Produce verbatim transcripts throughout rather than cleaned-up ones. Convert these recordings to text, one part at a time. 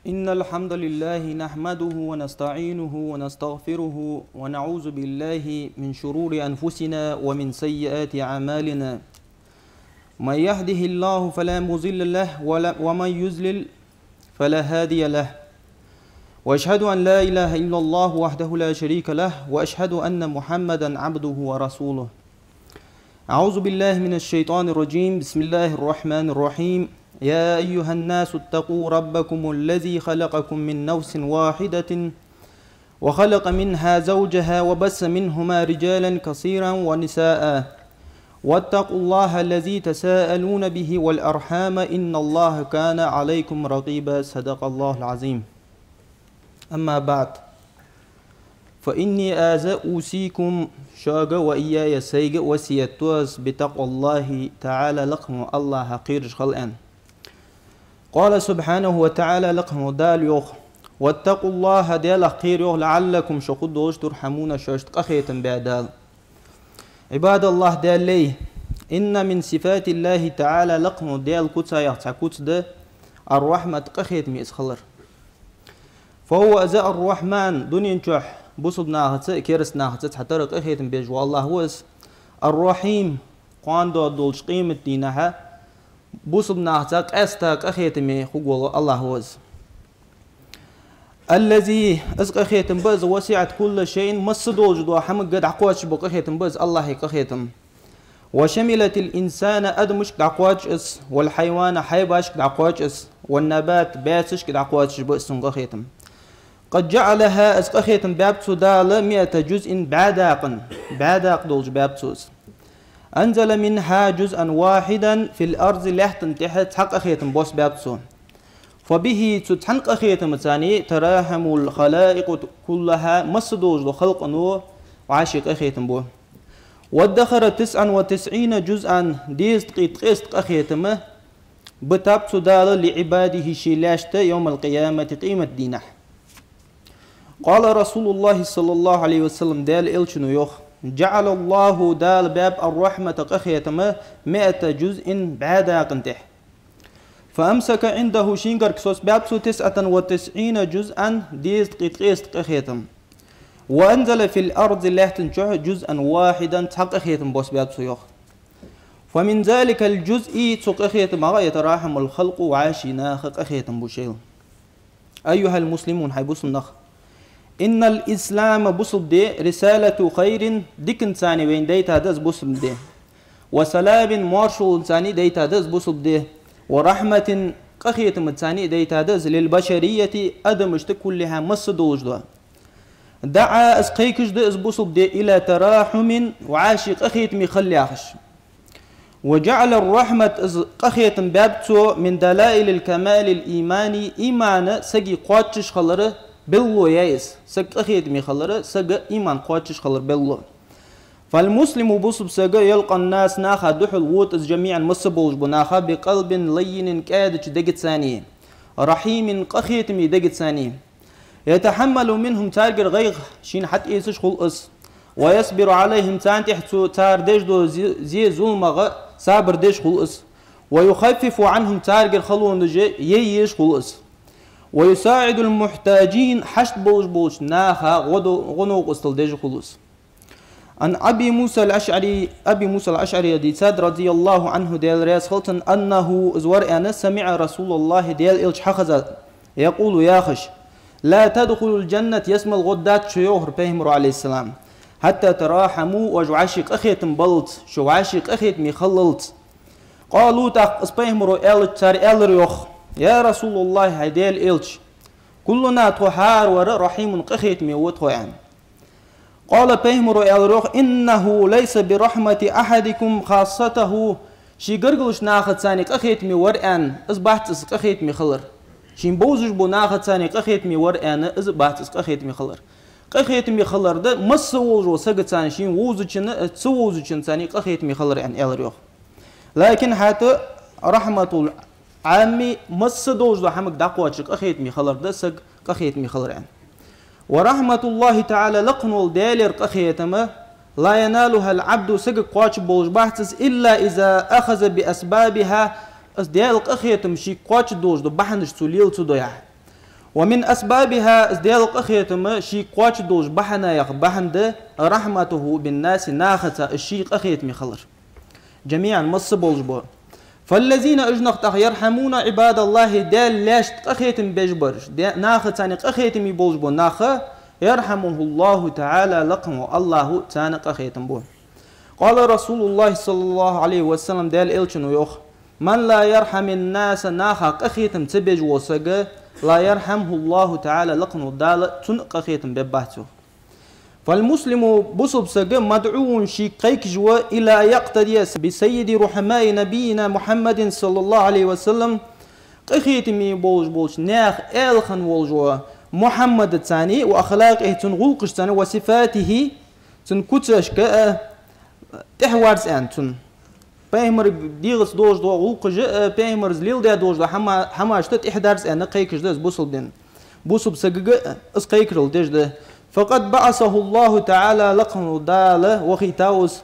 إن الحمد لله نحمده ونستعينه ونستغفره ونعوذ بالله من شرور أنفسنا ومن سيئات أعمالنا. من يهده الله فلا مضل له ولا، ومن يضلل فلا هادي له. وأشهد أن لا إله إلا الله وحده لا شريك له، وأشهد أن محمدا عبده ورسوله. أعوذ بالله من الشيطان الرجيم. بسم الله الرحمن الرحيم. يا أيها الناس اتقوا ربكم الذي خلقكم من نفس واحدة وخلق منها زوجها وبث منهما رجالا كثيرا ونساء، واتقوا الله الذي تساءلون به والأرحام إن الله كان عليكم رقيبا. صدق الله العظيم. أما بعد، فإني أوصيكم, шуга ва ийяя, сайга васкет ду аз, بتقوى الله تعالى, лакха волча АллахӀах кхераш хила аьнна. قال سبحانه وتعالى, лакха волча Дала йоах: واتقوا الله, Далах кхера, йоах, لعلكم, шо хургдолаш, ترحمون, шоашта къахетам бе Дала. عباد الله, Даьла лай, إن من صفات الله تعالى, лакха волча Даьла куцех цхьа куц да الرحمة, къахетаме из хилар. فهو, из الرحمن, дунен чу бусалба нахаца а кераста нахаца а цхьатарра къахетам беш вола АллахӀ ва из. الرحيم, кхоана доагӀаш долча къематдийнахьа бусалба нахаца къаьстта къахетаме хургвола АллахӀ ва из. الذي, из къахетам ба из, وسعت كل شيء, масса долаш дола хӀамага дӀакхоачаш бола къахетам ба из, АллахӀа къахетам. وشملت الإنسان, адамашка дӀакхоачаш из, والحيوان, хьайбашка дӀакхоачаш из, والنبات, баьцашка дӀакхоачаш ба из цун къахетам. قد جعلها, из къахетам баьб цо Дала, مئة جزء, бӀаь дакъа, бӀаь дакъа долаш баьб цо из. أنزل منها جزءا واحدا في الأرض, лаьттан тӀа цхьа къахетам боссабаьб цо. فبه, цу цхьан къахетамца, تتراحم الخلائق كلها, масса долаш дола халкъо вӀаший къахетам бу. وادخر تسعا وتسعين جزءا, дезткъеи ткъеста къахетам битаб цо Дала, لعباده, ший лаьшта, يوم القيامة, къематдийнахьа. قال رسول الله صلى الله عليه وسلم, Даьла Элчано йоах: جعل الله, Дала баьб, الرحمة, къахетам, مئة جزء, бӀаь дакъа тӀа. فأمسك عنده, шийгара соцабаьб цо, تسعا وتسعين جزءا, дезткъеи ткъеста къахетам. وأنزل في الأرض, лаьттан чу, جزءا واحدا, цхьа къахетам боссабаьб цо, йоах. فمن ذلك الجزء, цу къахетамах, يتراحم الخلق, вӀаший наха къахетам бу шоайла. أيها المسلمون, хӀай бусалба нах. إن الإسلام, бусалба ди, رسالة خير, диканца вайна дайта да из бусалба ди. وسلام, моаршалца дайта да из бусалба ди. ورحمة, къахетамца дайта да из, للبشرية, адамашта, كلها, масса долаш дола. دعا, из кхайкаш да из бусалба ди, إلى تراحم, вӀаший къахетаме хила яхаш. وجعل الرحمة, из къахетам баьб цо, من دلائل الكمال الإيمان, иман сага кхоачаш хилара белгало яьй из. Саг къахетаме хилара, сага иман кхоачаш хилара белгало. فالمسلم, бусалба саг, يلقى الناس, наха духьал вода из, جميعا, масса болаш бола нах, بقلب لين, кӀаьдача дегаца, رحيم, къахетаме дегаца. يتحمل منهم, царгара гӀайгӀа шийна хьатӀаэцаш хул из. ويصبر عليهم, царна тӀехьа цо, цар деш дола зе, зе, зуламах сабар деш хул из. ويخفف عنهم, царгара халонаш яйеш хул из. ويساعد المحتاجين, хьашт болаш болча наха гӀо до-, гӀо-, новкъостал деш хул из. عن أبي موسى الأشعري, Аби Муса ал-АшӀарийс дийцад, رضي الله عنه, Даьла раьза хилва цунна, أنه, из вар аьнна, سمع رسول الله, Даьла Элча хьахезад, يقول, яхаш: لا تدخلوا الجنة, ялсмала гӀоргдац шо, йоахар Пайхамаро, عليه السلام, حتى تراحموا, оаш вӀаший къахетам баллалца, шо вӀаший къахетаме хиллалца. قالوا, тӀаккха из Пайхамаро аьлча, цар аьлар, йоах: يا رسول الله, хӀай Даьла Элча, كلنا, тхо хӀаравар, رحيم, къахетаме ва тхо, аьнна. قال, Пайхамаро аьлар, йоах: إنه ليس برحمة أحدكم خاصته, ший гаргарча нахаца къахетаме вар аьнна, из бац из къахетаме хилар. Шийна бовзаш болча нахаца къахетаме вар аьнна, из бац из къахетаме хилар. Къахетаме хилар да масса волаш волча сагаца шийна вовзачунна, ца вовзачунца къахетаме хилар аьнна, аьлар, йоах. لكن, хӀаьта, رحمة العام, масса долаш дола хӀамага дӀакхоачаш къахетаме хилар да саг къахетаме хилар аьнна. ورحمة الله تعالى, лакха волча Даьлера къахетам, لا ينالها العبد, сагага кхоачаш болаш бац из, إلا إذا أخذ بأسبابها, из Даьла къахетам шийга кхоачаш долаш дола бахьанаш цо лела ца дой. ومن أسبابها, из Даьла къахетам ший кхоачаш долча бахьанаех бахьан да, رحمته بالناس, нахаца из ший къахетаме хилар. جميعا, масса болаш бола. فالذين, уж нах тӀаккха, يرحمون عباد الله, Даьла лаьшта къахетам беш бараш, Даь-, нахаца къахетаме болаш бола нах, يرحمهم الله تعالى, лакха волча АллахӀа царна къахетам бу. قال رسول الله صلى الله عليه وسلم, Даьла Элчано йоах: من لا يرحم الناس, наха къахетам ца беш вола саг, لا يرحمه الله تعالى, лакха волча Дала цунна къахетам бергбац, йоах. فالمسلم, бусалба саг, مدعو, шийга кхайкаш ва, إلى أن يقتدي بسيد رحماء نبينا محمد صلى الله عليه وسلم, къахетаме болаш болча наьха аьла хинна волаш волча Мухьаммадаца, وأخلاقه, цун гӀулакхашца, وصفاته, цун куцашка а тӀехьаварза аьнна цунна. Пайхамара дегӀаца долаш дола гӀулакхаш а, пайхамара леладаь долаш дола хӀама-, хӀамашта тӀехьадарза аьнна кхайкаш да из бусалба дин. Бусалба сагага а из кхайкарал деш да. فقد بعثه الله تعالى, лакха волча Дала вахийтав из,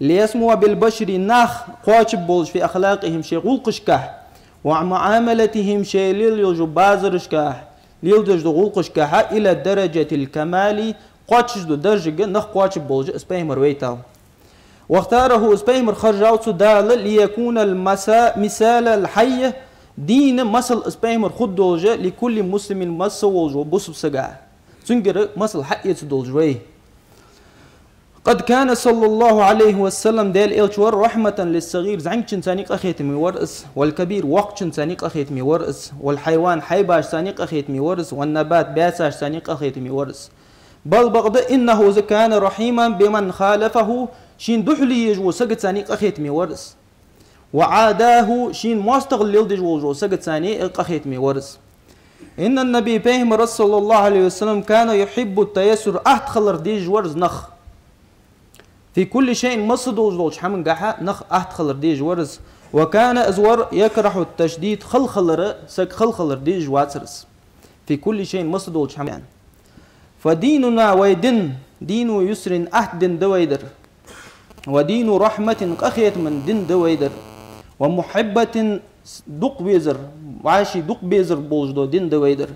ليسمو بالبشر, нах кхоачаш болаш, في أخلاقهم, шоай гӀулакхашка, ومعاملتهم, шоай лелайолча базарашка, леладеш дола гӀулакхашка, إلى درجة الكمال, кхоачаш дола даржага нах кхоачаш болаш из пайхамар вайтав. واختاره, из пайхамар хержав цу Дала, ليكون المثا-, مثال الحي, дийна масал из пайхамар хургдолаш, لكل مسلم, масса волаш волча бусалба сага. Цунгара масал хьаэца долаш вай. قد كان صلى الله عليه وسلم, Даьла Элча вар, رحمة للصغير, зӀамигачунца къахетаме вар из, والكبير, воккхачунца къахетаме вар из, والحيوان, хьайбашца къахетаме вар из, والنبات, баьцашца къахетаме вар из. بل, бакъда, إنه, из كان رحيما بمن خالفه, шийна духьале езаш волча сагаца къахетаме вар из. وعاداه, шийна моастагӀал леладеш волаш волча сагаца къахетаме вар из. إن النبي, пайхамар, صلى الله عليه وسلم, كان يحب التيسر, атта хилар дезаш вар из нах. في كل شيء, масса долаш долча хӀамангахьа нах атта хилар дезаш вар из. وكان, из вар, يكره التشديد, халхалар, саг халхалар дезаш вацар из. في كل شيء, масса долча хӀамангахьа. فديننا, вай ди, دين يسر, атта ди да вай дар. ودين رحمة, къахетама ди да вай дар. ومحبة, дукха везар, вӀаший дукха безар болаш дола ди да вай дар.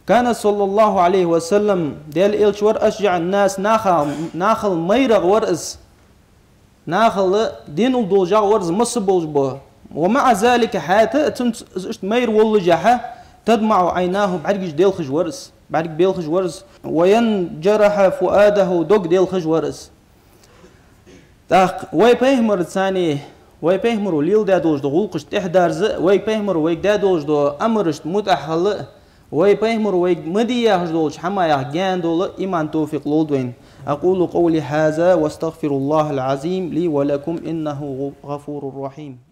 كان صلى الله عليه وسلم, Даьла Элча вар, أشجع الناس, наха-, нахал майрагӀа вар из. Нахал денал долаш вар из масса болаш бола. ومع ذلك, хӀаьта а цунца из иштта майра воллашехьа, تدمع عيناه, бӀаргаш делхаш вар из, бӀарг белхаш вар из, وينجرح فؤاده, дог делхаш вар из. ТӀаккха вай пайхамарца, вай пайхамара леладаь долаш дола гӀулакхашта тӀехьадарза а, вай пайхамара вайга даь долаш дола амарашта мутӀахьа хила а, вай пайхамара вайга ма де яхаш долча хӀамаех гаьна довла иман, товфикъ лолда вайна. أقول قولي هذا وأستغفر الله العظيم لي ولكم إنه غفور رحيم.